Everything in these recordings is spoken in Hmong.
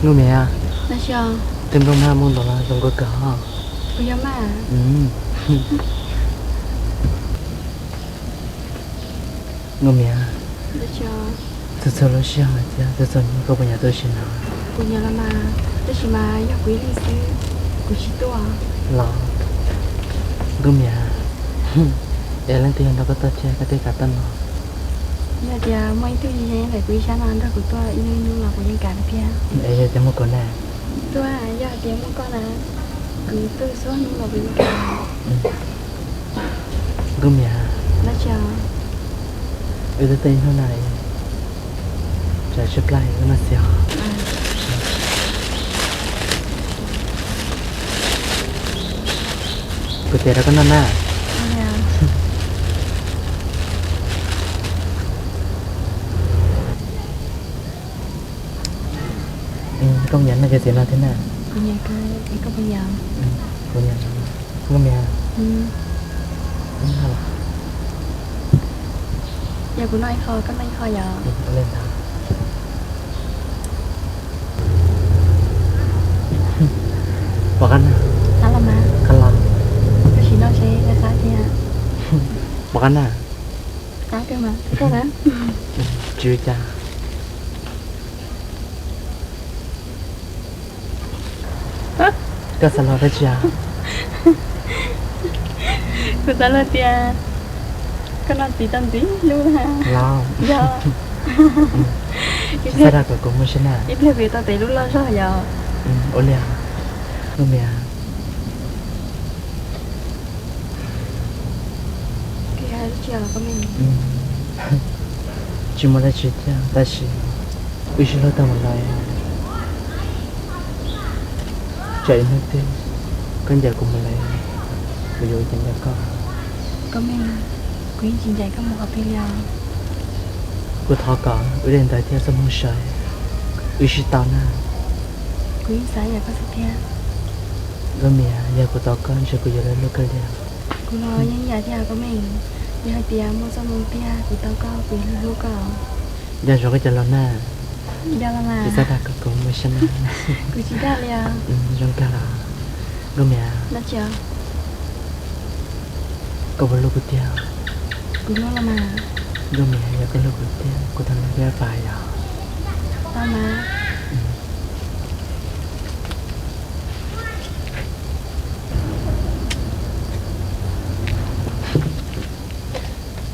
Nkauj Mias, tej nplooj hmab muaj ntau los zoo nkauj kawg. Nkauj Mias, txhua txhua lub sij hawm thiab txhua txhua hnub koj puas nyiam tuaj sim no? Kuv nyiam los mas, tab sis mas yog kuv ib leeg xwb, kuv tsis tuaj. Los, Nkauj Mias, es leej twg yuav nrog koj tuaj thiab koj thiaj kam tuaj no? Yog tias muaj ib tug yeej ntawm kuv ib sab no nrog kuv tuaj ib hnub ib hnub los kuv yeej kam tiag. Es yog tias muaj kuv ne? Tuaj, yog tias muaj koj na, kuv tuaj txhua hnub los kuv yeej kam. Nkauj Mias, wb twb tuaj ib hnub no, tsam tshaib plab wb noj txiv os. Kuv tes rau koj noj na. Koj nyiam noj cov txiv no thiab na? Kuv nyiam, Nkauj Mias. Yog kuv noj ib qho koj noj ib qho yom? Pom qab na. Qab los mas. Qab los. Koj sim noj seb qab thiab. Pom qab na. Qab kawg mas. Tsis ua cas. Koj xav luag dab tsi os? Kuv xav luag tias koj noj txiv tau ntxiv hlub na. Los, yog, tsis txhob dag kom kuv mus sab na. Ib pliag kuv yuav tau tes lub loj zog yom. Ua li os, Nkauj Mias. Tsis muaj dab tsi thiab, tab sis wb sib hlub tau mus lawm. Tsam ib hnub twg koj ncaim kuv mus lawm, kuv yuav ua cas ncaim koj? Kuv yeej tsis ncaim koj mus qhov twg li os. Kuv thov kom wb daim ntawv thiab txoj hmoo sawv, wb sib tau na. Kuv yeej xav yam koj xwb thiab. Nkauj Mias, yog kuv tau koj ntshe kuv yuav luag hlub koj li. Kuv los yeej yam thiab Nkauj Mias, yog hais tias muaj txoj hmoo tiag kuv tau koj kuv yuav luag hlub koj. Nco ntsoov koj cov lus na. Tsis txhob dag kom kuv mus sab na. Kuv tsis dag li os. Zoo kawg los. Nkauj Mias, koj puas hlub kuv tiag? Kuv hlub los mas. Nkauj Mias, yog koj hlub kuv tiag kuv thov nrog koj pais yom. Tau mas.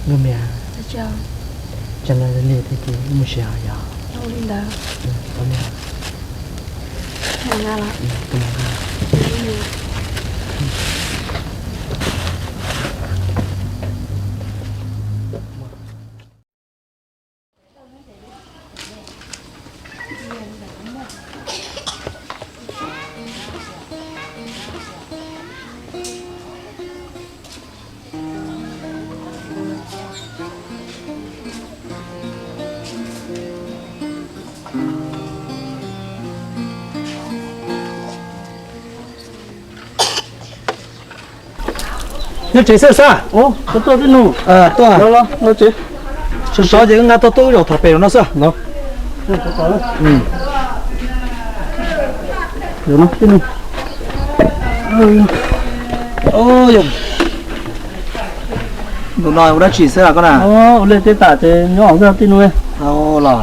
Nkauj Mias, tsam no lig lig thiab ces wb mus seb ho yog. Ua li ntawd. Nyob tsev xwb xav. Tuaj tij nus. Tuaj. Los los tsev. Sov sov ces wb nqa tau tuaj wb zaum tham pem no xwb. Ntu no ua dab tsi xwb koj na? Ua liaj teb tas ces nyob hauv xwb tij nus. Los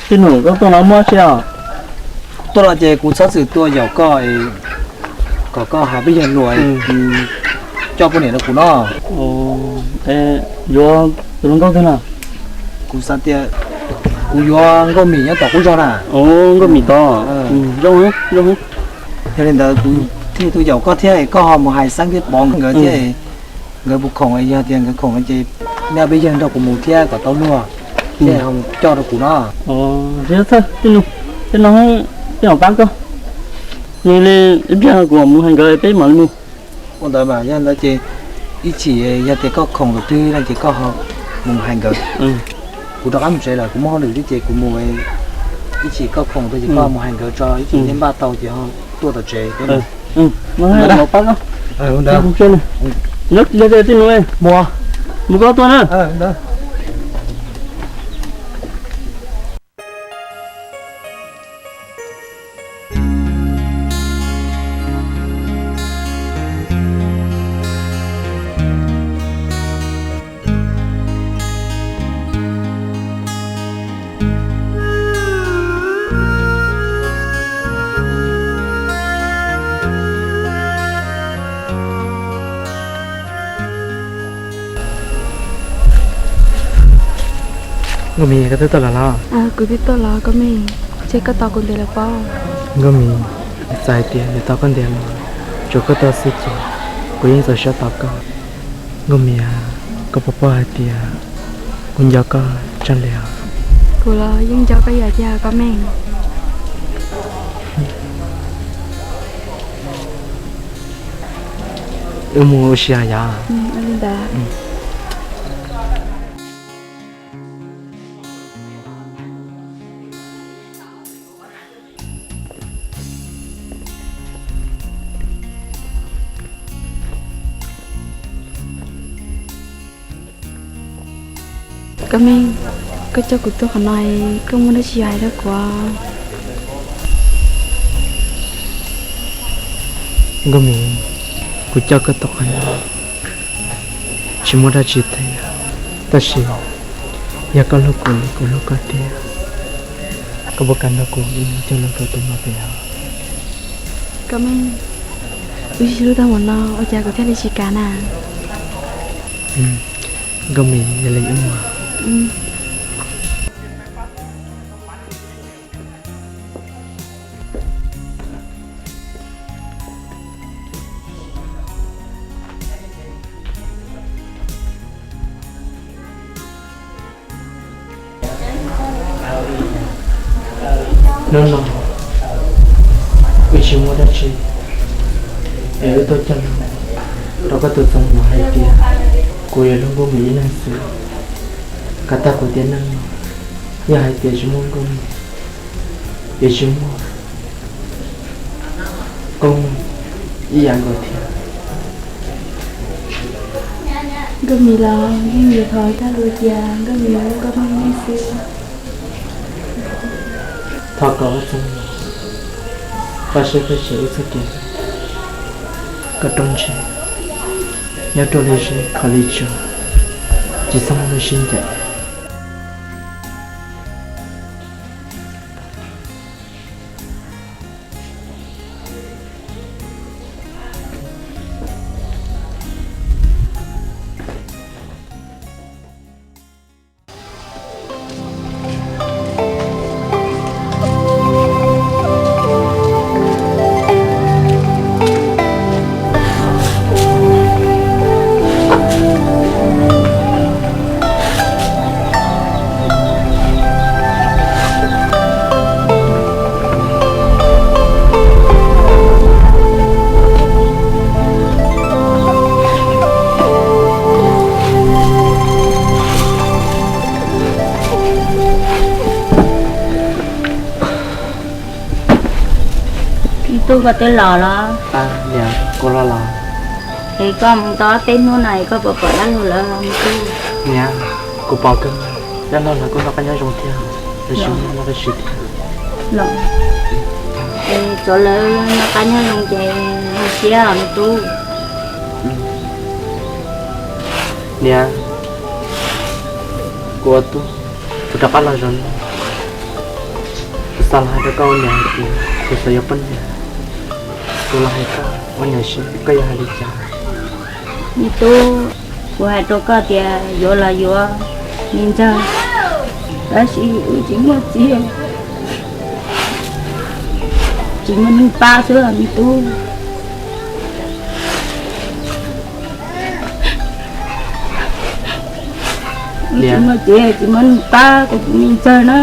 tij nus, koj tuaj no muaj dab tsi os? Tuaj no ces kuv txhob txwm tuaj yaum koj kom koj hais peb yawg hluas coj poj niam rau kuv no. Yuav tus hluas nkauj twg na? Kuv xav tias kuv yuav Nkauj Mim nyob tom qub zog na. Nkauj Mim tod. Zoo, zoo. Yog li ntawd kuv thiaj tuaj yaum koj thiab koj ho mus hais Xeeb thiab Pov nkawd thiab, nkawd puas khoom, yog tias nkawd khoom ces neb peb yawg nrog kuv mus thiab kom tau luag thiab ho coj rau kuv no. Tij nus, tej no peb mam pab koj. Yog li ib pliag kuv mam mus hais nkawd peb mam li mus. Ua ntawd mas yog ntawd ces ib chim yog tias koj khoom tus twg no ces koj ho mus hais nkawd. Kuv rov qab mus tsev lawm, kuv muaj hauj lwm thiab ces kuv mus. Ib chim koj khoom tau ces koj mus hais nkawd tso, ib chim nej npaj tau ces ho tuaj tom tsev. Mus, mus koj tuaj na. Nkauj Mim, koj twb tuaj los los? Kuv twb tuaj los Nkauj Mim, ntshe koj tos kuv ntev lawm pob. Nkauj Mim, txawm hais tias nws tos koj ntev los, tsuav koj tuaj xwb ces kuv yeej txaus siab tos koj. Nkauj Mim, koj puas paub hais tias kuv nco koj tshaj li os? Kuv los yeej nco koj ib yam tiag Nkauj Mim. Wb mus ua si os yom. Nkauj Mim, koj coj kuv tuaj qhov no, koj muaj dab tsi hais rau kuv? Nkauj Mim, kuv coj koj tuaj qhov no tsis muaj dab tsi thiab, tab sis yog koj hlub kuv li kuv hlub koj tiag, koj puas kam nrog kuv ib mus cog lus rau tus no pem os? Nkauj Mim, wb sib hlub tau mus no ua cas kuv thiaj li tsis kam na? Nkauj Mim, yog li wb mus. Hnub no wb tsis muaj dab tsi es wb tuaj cog lus rau koj tus txeev no hais tias kuv yuav hlub Nkauj Mim ib leeg xwb. Kom tag kuv tiam neej no, yog hais tias tsis muaj Nkauj Mim, yuav tsis muaj koj ib yam nkaus thiab. Nkauj Mim los yeej yuav thov tag lus tias Nkauj Mim yuav hlub Nkauj Mim ib leeg xwb. Thov kom ua txuj, koj siab peb tsev ib txoj kev, koj rooj ntseg nyob ruaj li zeb khov li tsuag, tsis txhob muaj lub siab ncaim. Me tub, koj twb los los? Kuv los los. Es koj mus tau ob peb hnub no es koj puas pom dab laug lawv me tub? Niam, kuv pom kawg, dab laug lawv kuj noj qab nyob zoo thiab, lawv tsis muaj dab tsi thiab. Los, es tsuav lawv noj qab nyob zoo ces zoo siab os me tub. Niam, kuv ua tub, kuv rov qab los zoo no, kuv xav los hais rau koj ua niam hais tias kuv xav yuav poj niam. Kuv los hais koj ua niam seb koj yuav hais li cas? Me tub, kuv hais rau koj tias yuav los yuav me ntxawg, tab sis wb tsis muaj txiv, tsis muaj neeg pab xwb me tub. Wb tsis muaj txiv, tsis muaj neeg pab kuv tus me ntxawg na.